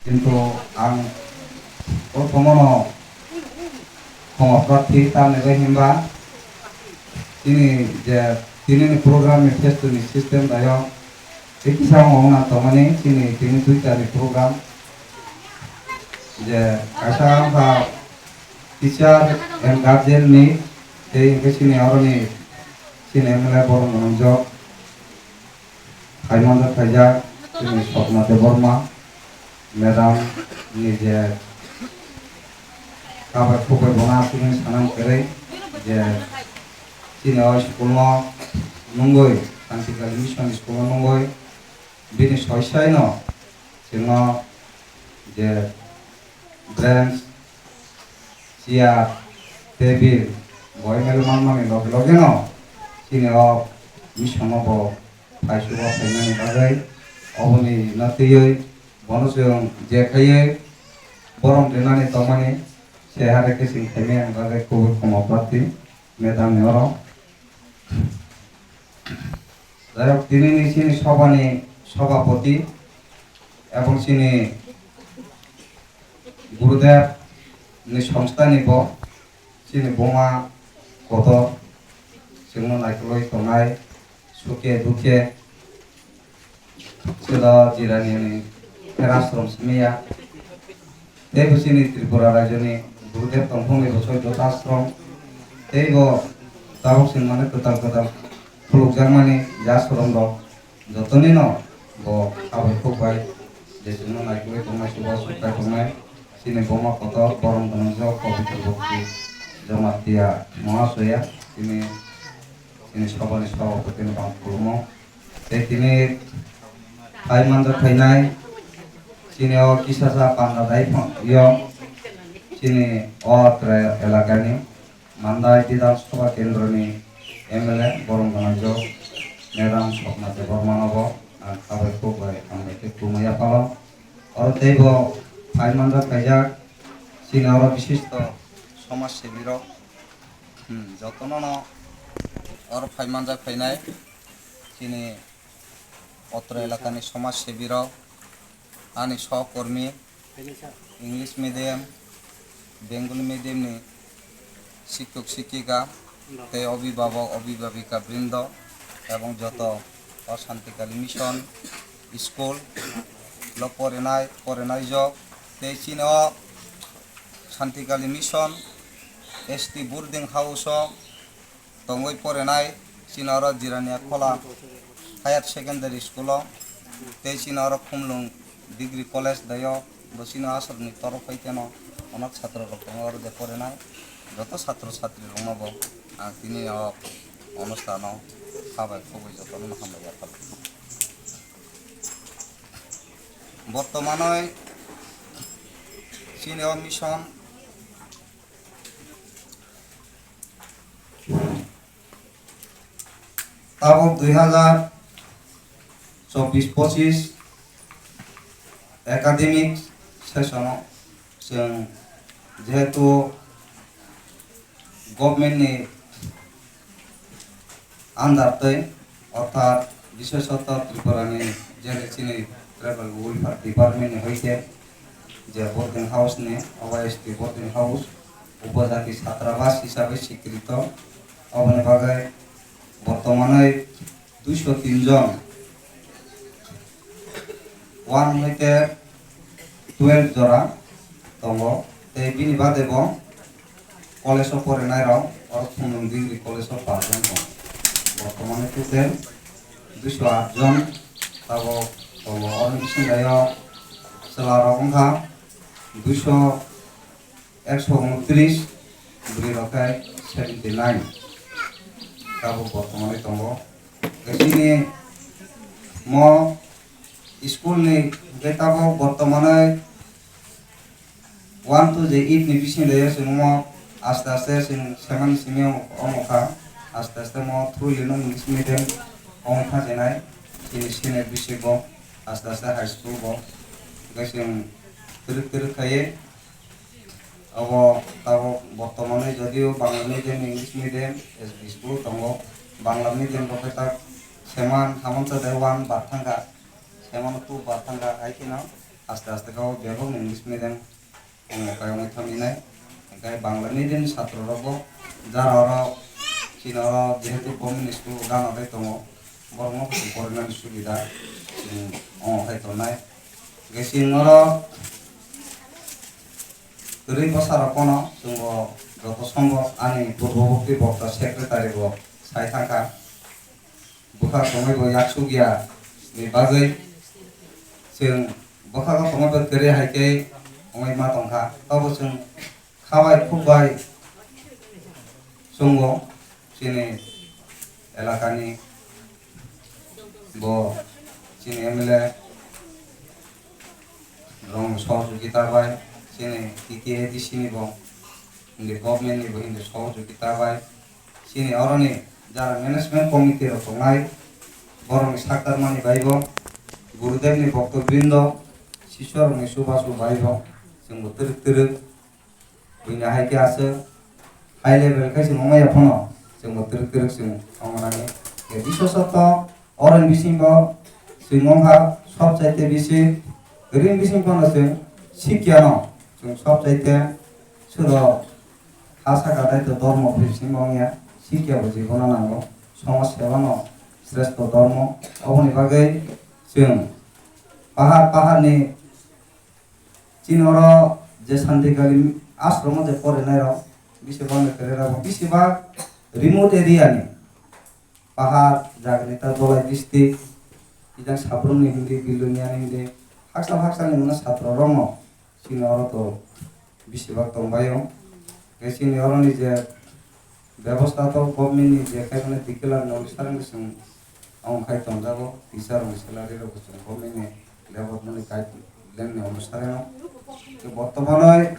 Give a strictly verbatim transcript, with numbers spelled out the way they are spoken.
Kintu ang o tomono khoma prarthi tamni bai himba chini je tinini program ni festo ni system dayo tei kisa wngna tongmani chini tini duita ni program je kaisa wngkha teacher and guardian ni tei hwnkhe chini oroni chini M L A borok mwnajak. Phaimanjak khaijak chini Swapna Debbarma madam ni je kabai khubai bono aswkni sanang kwrwi je chini o school no nungwi Santikali Mission school no nungwi bini soi sai no chwngno je bench, chair, table bo M L A manmani loge loge no chini o mission no bo phai sugo phaimani bagwi oboni no twiwi bono chwng je khaiwi borom rinani tongmani se hai khe chwng khaimani bagwi kubui khoma prarthi madam ni oro. Jaihok, tinini chini sobhani sobhapoti ebong chini Gurudev ni songstha ni bo chini buma kotor chwngno naikolwi tongnai sukhe dukhe chwla jirani ni pherasrom simiya. Tei bo chini Tripura rajyoni Gurudev tongthokni bosoi joto ashram tei bo tabuk chwng mane kwtal kwtal khulukjakmani je ashram rok jotoni no bo abai khuk bai je chwngno naikolwi tongnai chuba sukthai tongnai chini boma kotor borom gwnang jok pobitro bhakti Jamatia Mahasaya chini chini sobhani sobhapoti no bang khulumo. Tei tini phai manjak phainai chini o kisasa panda dai phang yo chini o tre elakani Mandai Bidhan Sabha Kendroni M L A borom gwnang jok madam Swapna Debbarma no bo ang khabai kuk bai hambai khe khulumwi yaphalo. Oro tei bo phai manjak khaijak chini oro bishisto somaj sebi rok, hmm, jotono no oro phai manjak phainai chini otro elakani somaj sebi rok, ani sohkormi, English medium, Bengali medium ni sikkok sikkika tei obhibhabok obhibhabika brindo ebong joto o Santikali Mission school lo porinai porinai jok tei chini o Santikali Mission S T boarding house o tongwi porinai chini oro Jirania Khola Higher Secondary School o tei chini oro Khumlung Degree College dai o bo chini aswk ni torof hai kheno onek satro rok tongo oro de porinai joto satro satri rok no bo ang tini o onusthan o khabai khobwi joto no hambai yaphar. Bortomanoi chini o mission tabok dui hazar chobbish pochish academic session o chwng jehetu government ni under twi orthat bishesoto Tripura ni je chini tribal welfare department ni hoite je boarding house ni obo S T boarding house upojati chhatrabas hisabe swikrito oboni bagwi bortomanoi duiso tin jon one hoite twelve jora tongo tei bini bade bo college o porinai rok oro Khumlung Degree College o pass jon tongo. Bortomane total duiso aat jon tabok tongo. Oro bising bai o chwla rok wngkha duiso ekso unotris, bwrwi rok khe seventy nine tabok bortomani tongo. Tei chini mo school ni hwnkhe tabok bortomani one to je eight ni bising de chwng mo aste aste chwng seman simi omo kha, aste aste mo through English medium omo kha jenai chini senior bising bo aste aste high school bo hwnkhe chwng twrwk twrwk khaiwi Abo tabok bortomani jodio Bangla medium, English medium, S B school tongo. Bangla medium rok khe tak seman hamon sa de one bar thangkha, seman two bar thangkha, hai kheno Aste aste khe o bebak ni English medium tongo, kayoknwi thangwi nai. Hwnkhe Bangla medium ni satro rok bo jara oro chini oro jehetu government school o gana bai tongo, borok no kuchuk porinani subida chwng tongo khai tongnai. Hwnkhe chini oro kwrwi bwsa rok phano chwng bo joto sombok ani purbo bukti bokta secretary bo sai thangkha. Bwkha tongwi bo yaksuk ya ni bagwi chwng bwkha tongwi bo kwrwi hai khe wngwi ma tongkha. Tobo chwng kha bai khuk bai chwngo chini elakani bo chini M L A rong sohojogita bai chini T T A D C ni bo hindi government ni bo hindi sohojogita bai chini oroni jara management committee rok tongnai, borokni saktarmani bai bo Gurudev ni bhokto brindo, sisyo rokni chubachu bai bo chwng bo twrwk twrwk buini hai khe aswk high level khai chwng wngmaya phano chwng bo twrwk twrwk chwng tongnani. Biswasotto oroni bisingo chwng wngkha sobchaite bisi, ring bising phano chwng sikyano chwng sobchaite suro ha saka daito dormo bising wngya, sikya bo jibono nango, somaj sebano sreshto dormo. Oboni bagwi chwng pahar paharni chini oro je Santikali ashromo je porinai rok bisi bangni kwrwi rok bisi bak remote area ni pahar jagani ta Dholai district, ijang Sabrumni hindi, Biluniani hindi, hakchal hakchalni mano satro rokno chini oro to bisi bak tongbaio. Tei chini oroni je bebosta to government ni je khaimani declare ni onusare no chwng ong khai tongjago, teacher rokni salary rok bo chwng government ni level mani guideline ni onusare no. Tei bortomanoi